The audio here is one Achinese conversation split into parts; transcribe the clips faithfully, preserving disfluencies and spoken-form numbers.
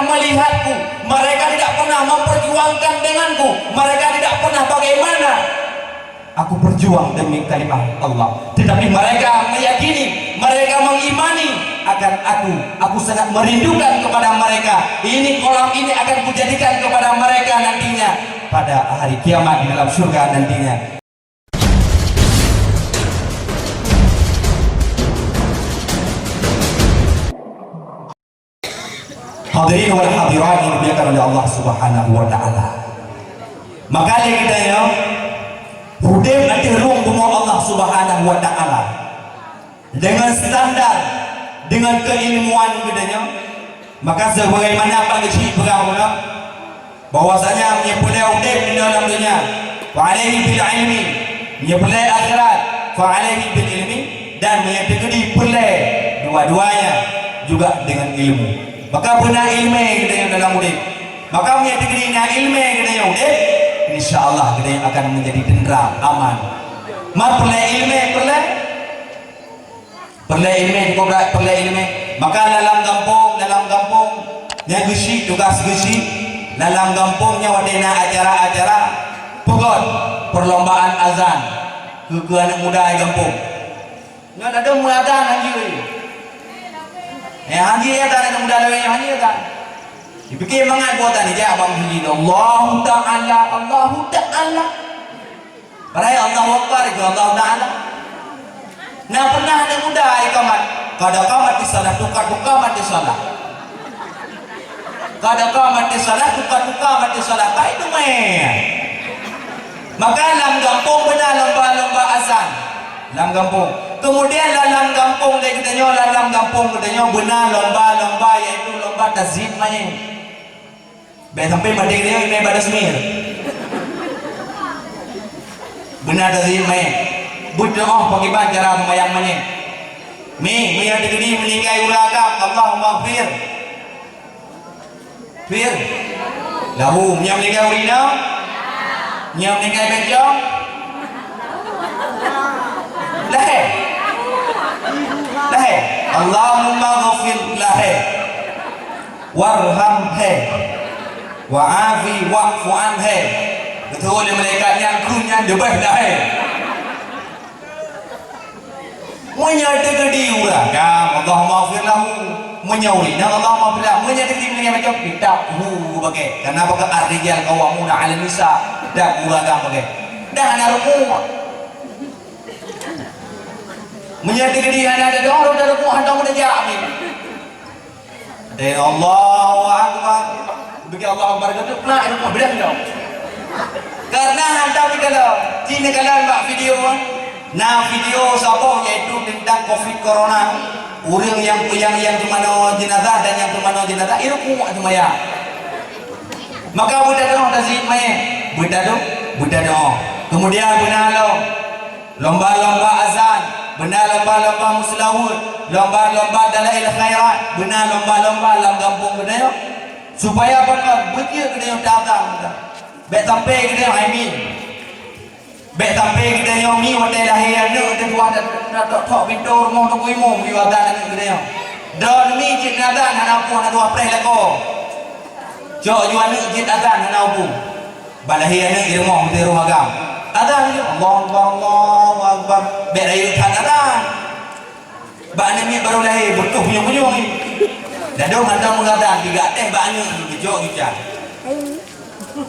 melihatku, mereka tidak pernah memperjuangkan denganku, mereka tidak pernah bagaimana aku berjuang demi kalimah Allah. Tetapi mereka meyakini, mereka mengimani akan aku. Aku sangat merindukan kepada mereka. Ini kolam ini akan kujadikan kepada mereka nantinya pada hari kiamat di dalam surga nantinya. Hadirin wal hadirat yang dimuliakan oleh Allah Subhanahu wa taala. Maka lé geutanyoe udeb ateueh rhueng bumoe Allah Subhanahu wa taala dengan standar, dengan keilmuan geutanyoe, maka sebagaimana Pak Geuchik peugah bunoe, bahwasanya meunyoe peureulée udeb di dalam dunia, fa alaihi bil ilmi, meunyoe peureulée akhirat, fa alaihi bil ilmi, dan meunyoe teukeudi peureulée dua-duanya juga dengan ilmu. Maka beuna ileumé geutanyoe dalam udeb. Maka meunyoe teukeudi na ileumé geutanyoe udeb, insya Allah geutanyoe akan menjadi tentera aman. Ma peureulée ileumé peureulée? Peureulée ileumé, cukup that peureulée ileumé. Maka dalam gampông, dalam gampông, nyang geuchik, tugaih geuchik, dalam gampông nyoe watée na acara-acara, peugöt perlombaan azan keu, keu aneuk muda di gampông. Nyoe ladôm meuazan hanjeuet. Eh, hanjeuet azan aneuk muda lawét nyoe hanjeuet azan. Dipike mangat buatan jak bang sunyi, "Allahu Ta'ala, Allahu Ta'ala." Padahai Allahu Akbar itu Allahu Ta'ala. Nah, pernah aneuk muda iqamat, kada qamat di salah, tuka-tuka mati salah. Kada qamat di salah, tuka-tuka mati salah. Kai tu meh. Maka lam gampông beuna lomba-lomba azan. Lam gampông. Kemudian lam gampông lé geutanyoe, lam gampông geutanyoe beuna lomba-lomba, yaitu lomba tazyin mayét. Bék sampai maté dia mé bada semir. Beuna tazyin mayét. Beuteuôh pakriban cara seumayang manyét. Mi, mi nyang teukeudi meuninggai ureuëng agam, Allahumma ghfir. Fir. Lahu, nyang meuninggai ureuëng inong. Nyang meuninggai bencong. Lahé. Lahé. Allahumma ghfir lahé. Warhamhe. Wa'afi wa'fu anhe. Beutôi lé malaikat nyan keu nyan leubeh lahé. Meunyoe teukeudi ureuëng agam, Allahumma ghfir lahu. Meunyoe ureuëng inong, Allahumma ghfir lahu. Meunyoe teukeudi meuninggai macam, kitab hu bagée. Karena baka ar-rijal qawwamuna 'alan nisa. Kitab ureuëng agam bagée. Dah hana rukuk. Meunyoe teukeudi hana ada doa, rot ada rukuk, hantom meudejak ni. Ada Allahu Akbar. Bagi Allahu Akbar, kata pula, ada pula, bedah tau. Karena hantom di dalam, di dalam bak video, nah, video saboh, yaitu tentang covid corona. Ureuëng nyang, nyang, nyang teumanoe jenazah dan nyang teumanoe jenazah, irukuk seumayang. Maka beutadong tazyin mayét, beutadong, beutadong. Kemudian beuna lom lomba-lomba azan, beuna lomba-lomba meuseulaweuet, lomba-lomba dalail khairat, beuna lomba-lomba lam gampông geutanyoe. Supaya beuna beujeuet geutanyoe datang. Bék sampai geutanyoe hai mi. Bék sampai geutanyoe mi watée lahé aneuk teutuah tok-tok pintoe rumoh teungku imum, yue azan aneuk geutanyoe. Droeneuh mi cit azan hana peue, hana tuah preh lakoe. Cok yue aneuk jeuet azan hana hubung. Bak lahé aneuk di rumoh meuteurong agam. Azan jeuet, Allahu Akbar, Allahu Akbar. Bék rayeuk that azan. Bak aneuk miet barô lahé, beutoh punyueng-punyueng. Dadong hantom meuazan, tiga teh bak aneuk, geucok geucah.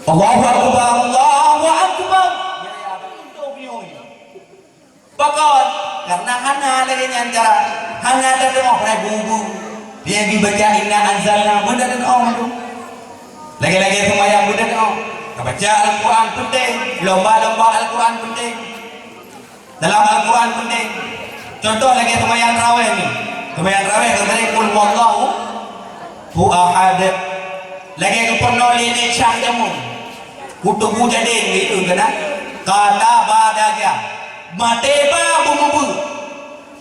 Allahu Akbar, Allahu Akbar. Beutoh punyueng. Pakon, karena hana lagée nyan cara, hana tadeuôh rhai bu-bu. Dia dibaca inna anzalna, beuna tadeuôh tu. Lagée-lagée seumayang beuna tadeuôh. Tabaca Al-Quran penting, lomba-lomba Al-Quran penting. Dalam Al-Quran penting. Contoh lagée seumayang raweh ni. Seumayang raweh keutai qul huwallahu ahad. Lagée geupeurunoe lé Nek Syah jameun. Kutubu jadin gitu kena. Kata badaja. Maté ba beumeubeue.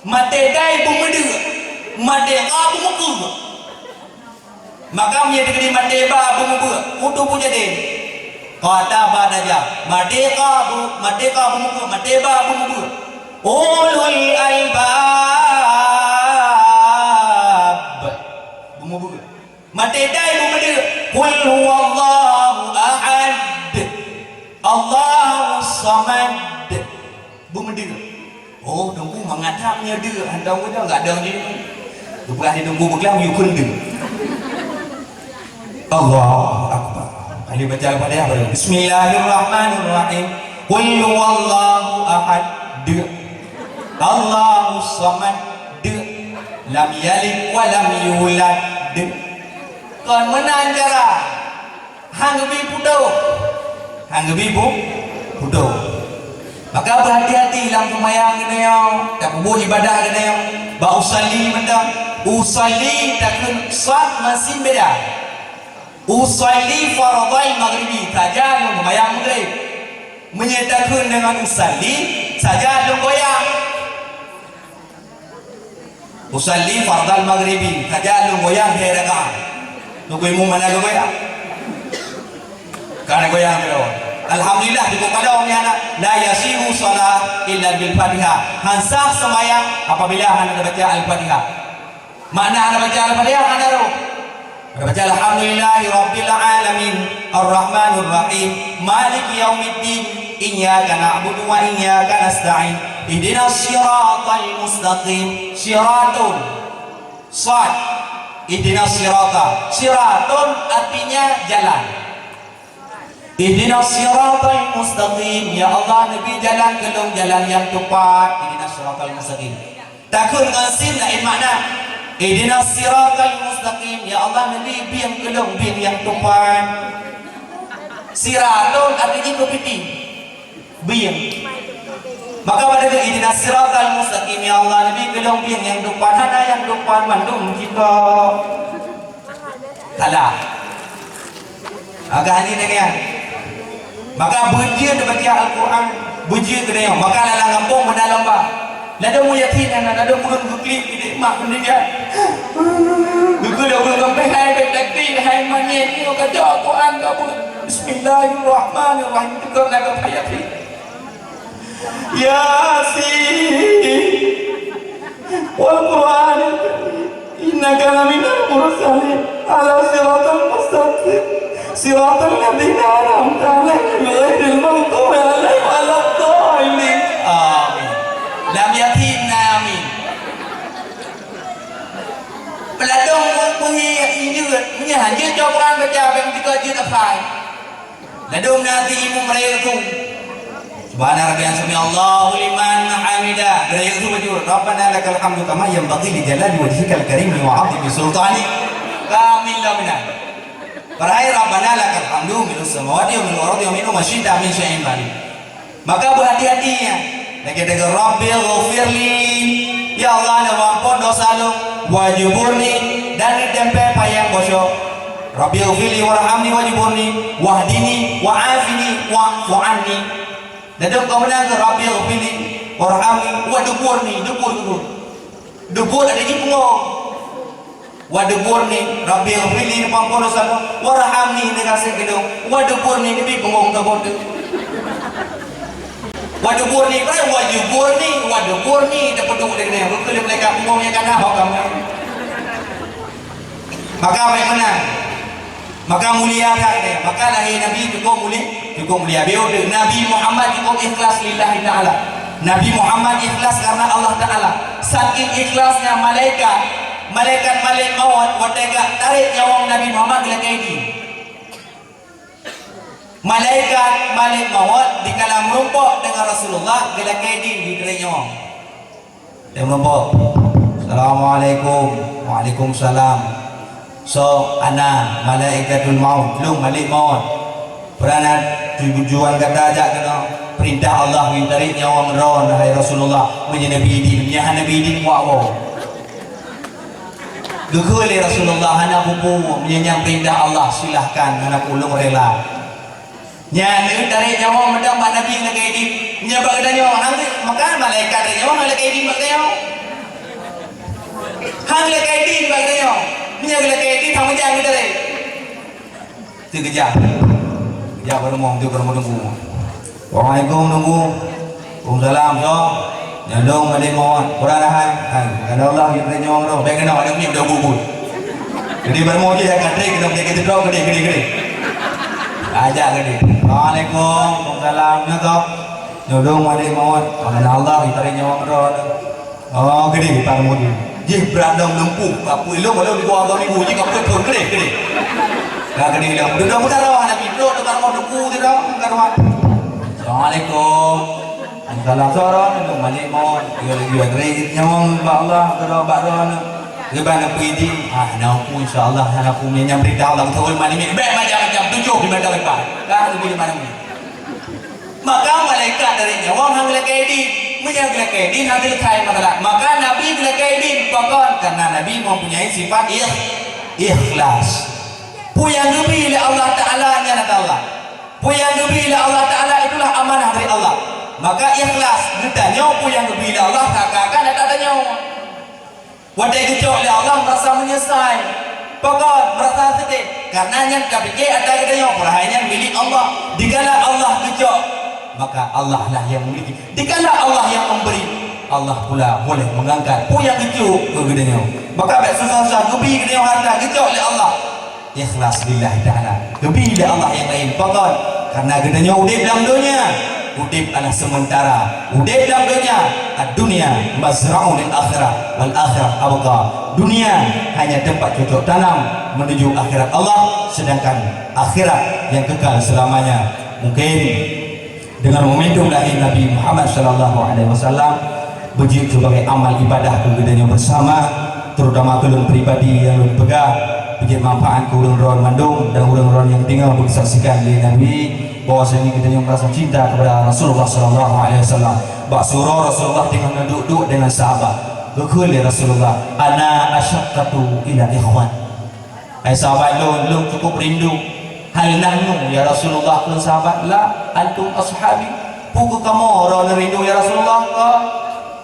Maté dai beumeudeue. Maté ka beumeukeue. Maka meunyoe teukeudi maté ba beumeubeue, kutubu jadin. Kata badaja. Maté ka bu-, maté ka beumeubeue, maté ba beumeubeue. Ulul albab. Beumeubeue. Maté dai beumeudeuh, "Qul huwallahu ahad, Allahus samad." Beumeudeuh. Oh, Teungku mangat that meunyoe deuh, hantom geutanyoe gadôh jih. Geupeugah di Teungku beuklam, yue kheun deuh. Allahu Akbar. Kali baca Al-Fatihah baru. Bismillahirrahmanirrahim. Qul huwallahu ahad. Deuh. Allahus samad. Deuh. Lam yalid wa lam yulad. Deuh. Kon meunan cara. Han geubi putôh. Han geubi pu-, putôh. Maka beuhati-hati lam seumayang geutanyoe, tapeubuet ibadah geutanyoe. Bak usalli mantong. Usalli takheun sad ngon sin beda. Usalli fardhal maghribi, saja lôn seumayang maghrib. Meunyoe takheun deungon usalli, saja lôn goyang. Usalli fardhal maghribi, saja lôn goyang lhèe rakaat. Teungku imum hana geugoyang? Ka na goyang keudroe. Alhamdulillah, cukup padong nyan. La yasihu shalah illa bil Fatihah. Han sah seumayang apabila hana tabaca Al-Fatihah. Makna hana baca Al-Fatihah, hana roh. Baca, "Alhamdulillahi rabbil alamin, arrahmanir rahim, maliki yaumiddin, iyyaka na'budu wa iyyaka nasta'in, ihdinas siratal mustaqim." Siratun, sad, ihdinas sirata. Siratun artinya jalan. Ihdinas siratal mustaqim. Ya Allah, neubi jalan keu lôn jalan nyang teupat. Ihdinas siratal mustaqim. Takheun ngon sin laén makna. Ihdinas siratal mustaqim. Ya Allah, neubi bieng keu lôn bieng nyang teupat. Siratun artinya keu piti. Bieng. Maka pada keu ihdinas siratal mustaqim, ya Allah, neubi keu lôn bieng nyang teupat, hana nyang teupat mandum cit. Salah. Agak ni dengan. Maka beujeuet baca Al-Quran, beujeuet keu nyoe. Maka lam gampông beuna lomba. Ladôm yatim nyan, ladôm ureueng geuklik di mak sendirian. Geuklik ureueng gampông, hai bèk taktik, hai manyét, nyoe ka jok Al-Quran ka buet. Bismillahirrahmanirrahim. Teuka ladôm yatim. Yasin. Wal Qur'anil Karim. Innaka laminal mursalin. Ala siratal mustaqim. Siratal ladzina an'amta 'alaihim ghairil maghdubi 'alaihim waladdallin. Amin. Lam yakin na amin. Peladong ureueng puhi injeut, meunyo hanjeuet cok Quran baca, bèk meutika jeuet apai. Ladôm na di imum rayeuk su. Subhana rabbiyas sami'allahu liman hamidah. Rayeuk su bacut, "Rabbana lakal hamdu kama yanbaghi li jalali wajhikal karimi wa 'azimi sultanik." Kamil laminan. Parai, "Rabbana lakal hamdu mil'us samawati wa mil'ul ardi wa mil'u ma syi'ta min syai'in ba'du." Maka beuhati-hati nyan. Lagèe taga, "Rabbighfirli." Ya Allah, neumeuampôn dosa lôn. "Wajburni," dan neuteumpèe payang bocor. "Rabbighfirli warhamni wajburni, wahdini wa'afini wa'fu anni." Ladôm ka meunan keu, "Rabbighfirli warhamni wadburni," dubur, dubur. Dubur ada di punggong. "Wadburni," Rabbighfirli, neupeuampôn dosa lôn, "warhamni," neugaséh keu lôn, "wadburni," neubi punggong teuh. "Wadburni," bukan "wajburni," "wadburni," tapeuduek lé nyan, beukeuh lé malaikat punggong nyang ka na ho kamoe. Maka bèk meunan. Maka mulia that nyan. Maka lahé Nabi cukup muli-, cukup mulia. Bèk udeueng. Nabi Muhammad cukup ikhlas lillahi ta'ala. Nabi Muhammad ikhlas karena Allah Ta'ala. Saking ikhlasnya malaikat, malaikat malek maut, watèe ka tarek nyawöng Nabi Muhammad geulakèe idin. Malaikat malek maut dikala meurumpok deungon Rasulullah geulakèe idin geuteurék nyawöng. Dia meurumpok. "Assalamualaikum." "Waalaikumsalam." "Soe?" "Ana malaikatul maut, lôn malek maut. Peue na tujuan gata jak keunoe?" "Peurintah Allah geutarék nyawöng droeneuh, hai Rasulullah, meunyoe neubi idin, meunyoe hana neubi idin, kuak woe." Geukheun lé Rasulullah, "Hana peue-peue, meunyoe nyan peurintah Allah, silahkan, hana peue, ulôn rela." Nyan, tarék nyawöng mantong bak Nabi geulakèe idin. Nyan bak geutanyoe, hana, maka malaikat tarék nyawöng geulakèe idin bak geutanyoe. Hana geulakèe idin bak geutanyoe. Meunyoe geulakèe idin, hana meujan geutarék. Teukeujah. Keujah bak rumoh, teuh bak rumoh Teungku. "Assalamualaikum, Teungku." "Waalaikumsalam, soe?" "Nyan lôn malek maut." "Peue na hai?" "Hai, kata Allah, geutarék nyawöng droe." Bèk keunoe, ada minyeuk dah bubut. Jadi baru mau je ya kadri kena pergi ke gedrong gede gede gede. Ajak gede. Assalamualaikum. Waalaikumsalam. Nyoto. Nyodong malik mawon. Amanah Allah kita ri nyawa mereka. Oh, gede kita mau je. Jih berantem lempu. Kapui lo kalau di bawah kami bunyi kapui pun gede gede. Dah gede dah. Udah mudah dah lagi bro dekat mau lempu tu dah. Karuan. Assalamualaikum. Salah seorang itu malik mau dia lagi ada nyawang bak Allah kalau bak Allah. Dia bana pidi. Ah, na aku insya-Allah hana aku punya nyam berita Allah betul malik ni. Baik macam-macam tujuh di mata lepas. Kan lebih mana ni? Maka malaikat dari nyawang hang lagi di. Menyang lagi di nanti kai masalah. Maka Nabi lagi di pakon karena Nabi mempunyai sifat ikh, ikhlas. Pu yang geubri lé Allah Taala nyan adalah Peue nyang geubri lé Allah Taala itulah amanah dari Allah. Maka ikhlas geutanyoe peue nyang geubri lé Allah ka-ka-ka ata tanyoe. Watée geucok lé Allah merasa meunyeusai, pakon merasa seudeh, karena nyan ka pike ata geutanyoe, padahai nyan milék Allah. Dikala Allah geucok, maka Allah lah yang memiliki. Dikala Allah yang memberi, Allah pula boleh mengangkat peue nyang geucok keu geutanyoe. Maka bék susah-susah geubri geutanyoe hareuta geucok lé Allah. Ikhlas lillahi ta'ala. Geubri lé Allah nyang laén. Pakon? Karena geutanyoe udeb lam donya, udeb adalah sementara. Udeb lam donya, ad-dunya mazra'un lil akhirah, wal akhirah abqa. Dunia hanya tempat cocok tanam menuju akhirat Allah, sedangkan akhirat yang kekal selamanya. Mungkin dengan momentum lahir Nabi Muhammad sallallahu alaihi wasallam, beujeuet sebagai amal ibadah keu geutanyoe bersama, terutama keu lôn pribadi nyang lôn peugah, beujeuet manfaat keu ureuëng droe mandum dan ureuëng droe nyang tinggai beusaksikan lé Nabi bahwasanya geutanyoe merasa cinta kepada Rasulullah sallallahu alaihi wasallam. Bak surah Rasulullah tinggai duek-duek dengan sahabat. Geukheun lé Rasulullah, "Ana asyaqqatu ila ikhwan." Hai sahabat lôn, lôn cukup rindu. Hal nahnu ya Rasulullah, kheun sahabat, la antum ashabi. Peue keuh kamoe droeneuh rindu ya Rasulullah? Ka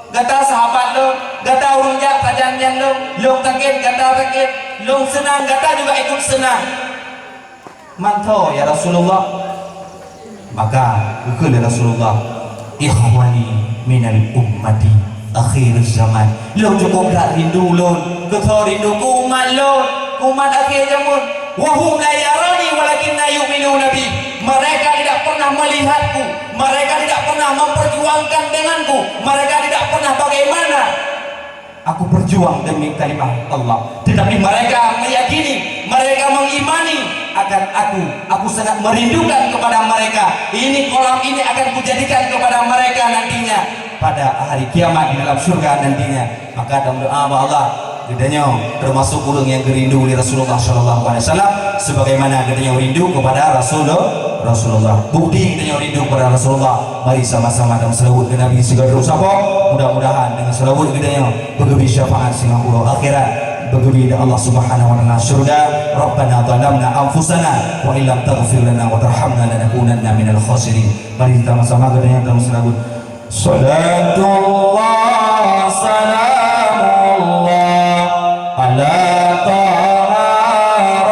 gata sahabat lôn, gata ureuëng jak sajan nyan lôn, lôn sakét gata sakét, lôn seunang gata juga ikut seunang. Mantong ya Rasulullah. Maka geukheun lé Rasulullah, "Ikhwani minal ummati akhiruz zaman." Lôn cukup that rindu lôn, keu soe rindu keu umat lôn, keu umat akhé jameun. "Wa hum la yarani walakinna yu'minuna bi." Mereka tidak pernah melihatku, mereka tidak pernah memperjuangkan denganku, mereka tidak pernah bagaimana aku berjuang demi kalimah Allah. Tetapi mereka meyakini, mereka mengimani akan aku. Aku sangat merindukan kepada mereka. Ini kolam ini akan kujadikan kepada mereka nantinya pada hari kiamat di dalam surga nantinya. Maka dalam doa bak Allah, geutanyoe termasuk ureuëng nyang geurindu lé Rasulullah sallallahu alaihi wasallam sebagaimana geutanyoe rindu kepada Rasulullah. Rasulullah. Bukti geutanyoe rindu kepada Rasulullah. Mari sama-sama dan selawat ke Nabi sigoe droe sapo. Mudah-mudahan dengan selawat geutanyoe beugeubri syafaat singoh uroe akhirat, beugeubri lé Allah Subhanahu wa Taala syurga. Rabbana zalamna anfusana wa illam taghfir lana wa tarhamna lanakunanna minal khasirin. Mari sama-sama geutanyoe dalam selawat. Salatullah salamullah ala taha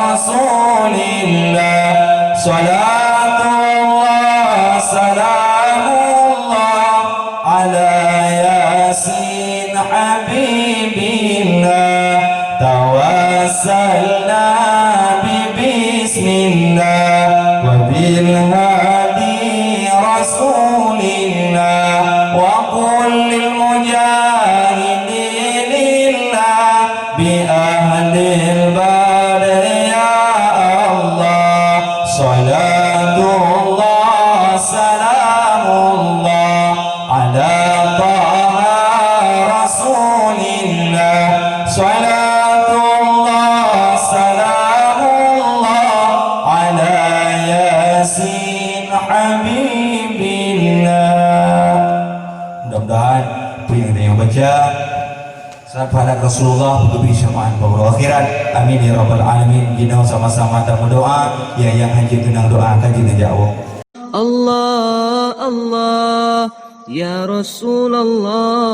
rasulillah. Salatullah salamullah ala yasin habibillah. Tawassalna bi bismillah wa bil hadi rasulillah wa kullil mujahidin lillah bi ahlil badri ya Allah. Salatullah salamullah ala taha rasulillah. Salatullah salamullah ala yasin habibillah. Mudah-mudahan apa yang kita yang baca syafaat Rasulullah beugeubri syafaat bak uroe akhirat. Amin ya rabbal alamin. Jinoe sama-sama tameudoa, ya nyang hanjeuet keunong doa ka jeuet neujaweueb. Allah, Allah, ya Rasulullah.